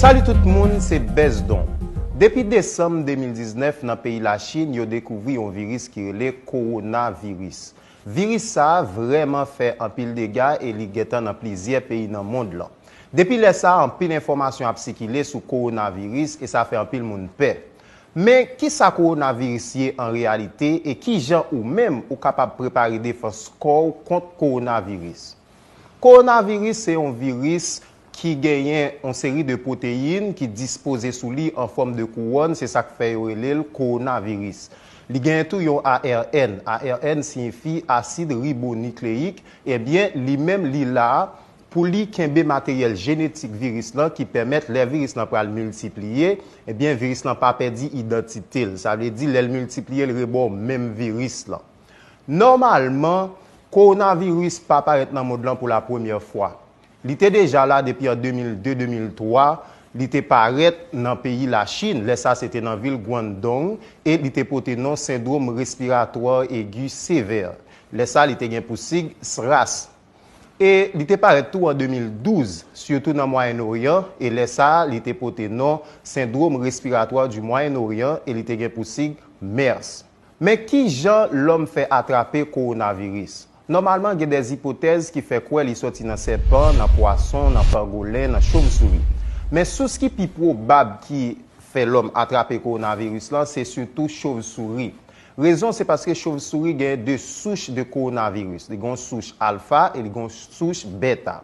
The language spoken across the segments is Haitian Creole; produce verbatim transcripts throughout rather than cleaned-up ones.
Salut tout moun, se Bezdon. Depi desanm de mil diznèf, nan peyi Lachin, yo dekouvri yon viris ki rele kowonaviris. Viris sa a vrèman fè anpil dega e li gentan nan plizyè peyi nan mond lan. Depi lè sa a, anpil enfòmasyon ap sikile sou kowonaviris e sa fè anpil moun pè. Men, kisa kowonaviris ye an reyalite e kijan ou menm ou kapab prepare defans kò w kont kowonaviris? Kowonaviris se yon viris ki genyen yon seri de pwoteyin ki dispoze sou li an fòm de kouwòn, se sa k fè yo rele l kowonaviris. Li genyen tou yon A R N. A R N siyifi asid ribonikleyik. Ebyen, li menm, li la pou li kenbe materyèl jenetik viris lan ki pèmèt lè viris lan pral miltipliye, ebyen, viris lan pa pèdi idantite l. Sa vle di, lè l miltipliye, l rebò menm viris lan. Nòmalman, kowonaviris pa parèt nan mond lan pou la premyè fwa. Li te deja la depi an de mil de, de mil twa. Li te parèt nan peyi Lachin. Lè sa, se te nan vil Guangdong e li te pote non sendwòm respiratwa egi sevè. Lè sa, li te gen pou sig SRAS. E li te parèt tou an de mil douz, sitou nan Mwayen Oryan, e lè sa a, li te pote non sendwòm respiratwa di Mwayen Oryan e li te gen pou sig MERS. Men, kijan lòm fè atrape kowonaviris? Nòmalman, gen dè ipotèz ki fè kwè li sòti nan sèpan, nan pwason, nan pangolen, nan chofsouri. Men, sous ki pi pwobab ki fè lòm atrape kowonaviris lan, se sitou chofsouri. Rezon, se paske chofsouri gen de souch de kowonaviris. Li gen yon souch alfa e li gen yon souch beta.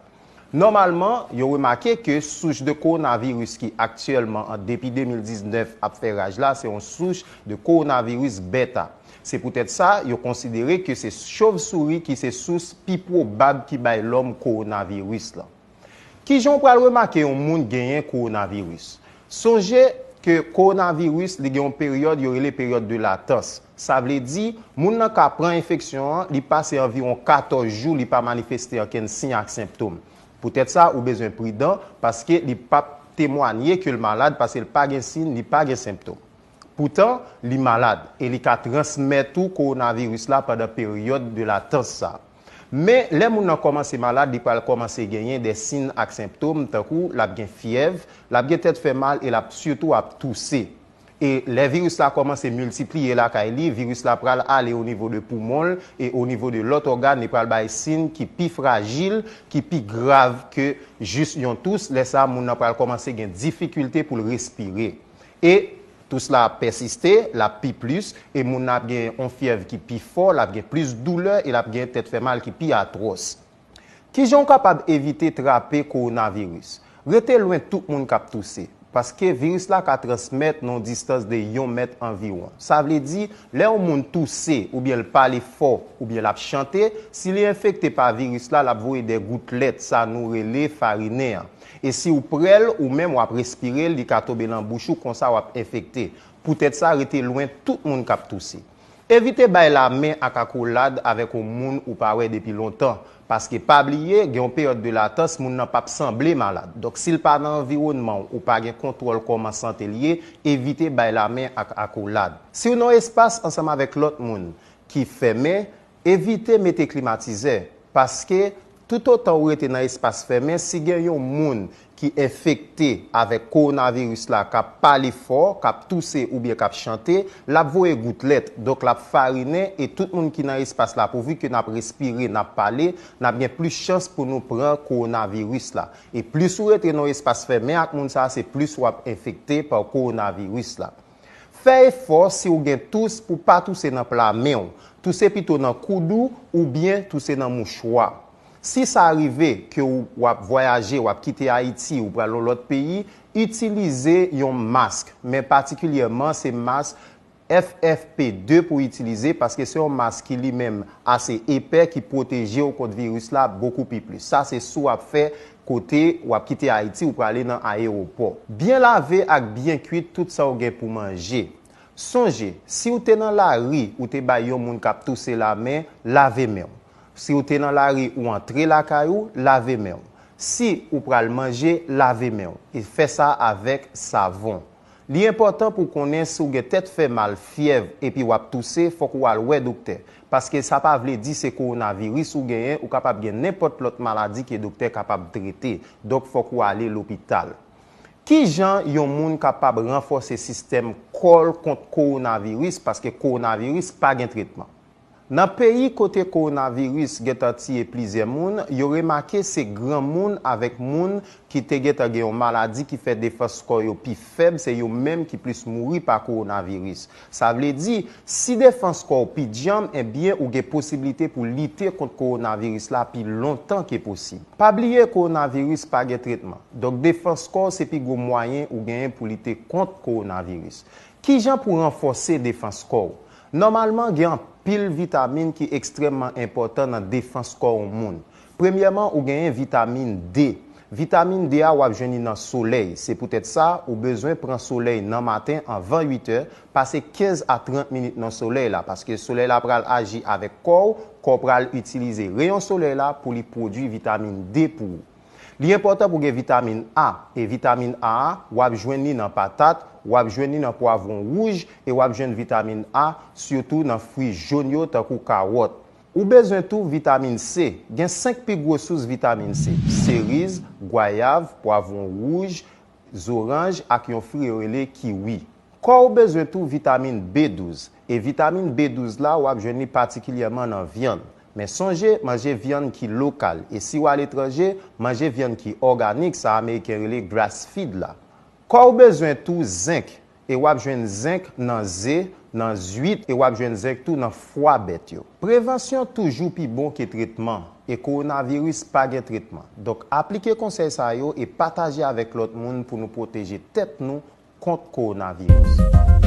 Nòmalman, yo remake ke souch de kowonaviris ki aktyèlman, an depi de mil diznèf, ap fè raj la, se yon souch de kowonaviris beta. Se poutèt sa, yo konsidere ke se chofsouri ki se sous pi pwobab ki bay lòm kowonaviris lan. Kijan w pral remake yon moun genyen kowonaviris? Sonje ke kowonaviris, li gen yon peryòd yo rele peryòd de latans. Sa vle di, moun nan ka pran enfeksyon an, li pase anviwon katòz jou, li pa manifeste okenn siy ak senptòm. Poutèt sa, ou bezwen pridan, paske li p ap temwanye ke l malad, paske l pa gen siy, li pa gen senptòm. Poutan, li malad e li ka transmèt ou kowonaviris la pandan peryòd de latans sa. Men, lè moun nan kòmanse malad, li pral kòmanse genyen de siy ak senptòm, tankou l ap gen fyèv, l ap gen tèt fè mal e l ap sitou ap touse. E lè viris la kòmanse miltipliye lakay li, viris la pral ale o nivo de poumon l e o nivo de lòt ògàn, li pral bay siy ki pi frajil, ki pi grav ke jis yon tous. Lè sa a, moun nan pral kòmanse gen difikilte pou l respire. E tous la ap pèsiste, l ap pi plis, e moun nan ap gen yon fyèv ki pi fò, l ap gen plis doulè e l ap gen tèt fè mal ki pi atwòs. Kijan w kapab evite trape kowonaviris? Rete lwen tout moun k ap touse, paske viris la ka transmèt nan yon distans de yon mèt anviwon. Sa vle di, lè yon moun touse oubyen l pale fò oubyen l ap chante, si li enfekte pa viris la, l ap voye de goutlèt, sa nou rele farinen an. E si w pre l, ou menm w ap respire l, li ka tonbe nan bouch ou, konsa w ap enfekte. Poutèt sa, rete lwen tout moun k ap touse. Evite bay lamen ak akolad avèk yon moun ou pa wè depi lontan, paske pa bliye, gen yon peryòd de latans, moun nan p ap sanble malad. Donk, si l pa nan anviwònman w, ou pa gen kontwòl kòman sante l ye, evite bay lamen ak akolad. Si w nan yon espas ansanm avèk lòt moun ki fèmen, evite mete klimatizè, paske toutotan ou rete nan espas fèmen, si gen yon moun ki enfekte avèk kowonaviris la, k ap pale fò, k ap touse oubyen k ap chante, l ap voye goutlèt, donk l ap farinen, e tout moun ki nan espas la, pouvi ke n ap respire, n ap pale, n ap gen plis chans pou nou pran kowonaviris la. E plis ou rete nan yon espas fèmen ak moun sa a, se plis w ap enfekte pa kowonaviris la. Fè efò, si w gen tous, pou pa touse nan pla men w. Touse pito nan koud ou oubyen touse nan mouchwa. Si sa rive ke w, w ap vwayaje, w ap kite Ayiti, ou pral yon lòt peyi, itilize yon mask, men patikilyèman se mask F F P de pou w itilize, paske se yon mask ki li menm ase epè, ki pwoteje w kont viris la bokou pi plis. Sa se si w ap fè kote w ap kite Ayiti, ou prale nan ayewopò. Byen lave ak byen kwit tout sa w gen pou manje. Sonje, si w te nan lari, ou te bay yon moun k ap touse lamen, lave men w. Si w te nan lari, ou antre lakay ou, lave men w. Si ou pral manje, lave men w. E fè sa avèk savon. Li enpòtan pou w konnen si w gen tèt fè mal, fyèv, epi w ap touse, fòk ou al wè doktè. Paske sa pa vle di se kowonaviris ou genyen, ou kapab gen nenpòt lòt maladi ke doktè kapab trete. Donk, fòk ou ale lopital. Kijan yon moun kapab ranfòse sistèm kò l kont kowonaviris, paske kowonaviris pa gen tretman? Nan peyi kote kowonaviris gentan tiye plizyè moun, yo remake se granmoun avèk moun ki te gentan gen yon maladi ki fè defans kò yo pi fèb, se yo menm ki plis mouri pa kowonaviris. Sa vle di, si defans kò w pi djanm, ebyen ou gen posiblite pou lite kont kowonaviris la pi lontan ke posib. Pa bliye kowonaviris pa gen tretman. Donk defans kò w se pi gwo mwayen ou genyen pou lite kont kowonaviris. Kijan pou ranfòse defans kò w? Nòmalman, gen anpil vitamin ki ekstrèmman enpòtan nan defans kò yon moun. Premyèman, ou genyen vitamin D. Vitamin D a w ap jwenn li nan solèy. Se poutèt sa, ou bezwen pran solèy nan maten anvan uit è, pase kenz a trant minit nan solèy la, paske solèy la pral aji avèk kò w, kò w pral itilize reyon solèy la pou li pwodui vitamin D pou ou. Li enpòtan pou gen vitamin A, e vitamin A a, w ap jwenn li nan patat, w ap jwenn li nan pwavwon wouj, e w ap jwenn vitamin A sitou nan fwi jòn yo tankou kawòt. Ou bezwen tou vitamin C. Gen senk pi gwo sous vitamin C: seriz, gwayav, pwavwon wouj, zoranj ak yon fwi yo rele kiwi. Kò w bezwen tou vitamin B douz, e vitamin B douz la w ap jwenn li patikilyèman nan vyann. Men sonje, manje vyann ki lokal, e si w aletranje, manje vyann ki òganik, sa Ameriken rele grass fed la. Kò w bezwen tou zenk, e w ap jwenn zenk nan ze, nan zwit, e w ap jwenn zenk tou nan fwa bèt yo. Prevansyon toujou pi bon ke tretman, e kowonaviris pa gen tretman. Donk, aplike konsèy sa yo e pataje avèk lòt moun pou nou pwoteje tèt nou kont kowonaviris.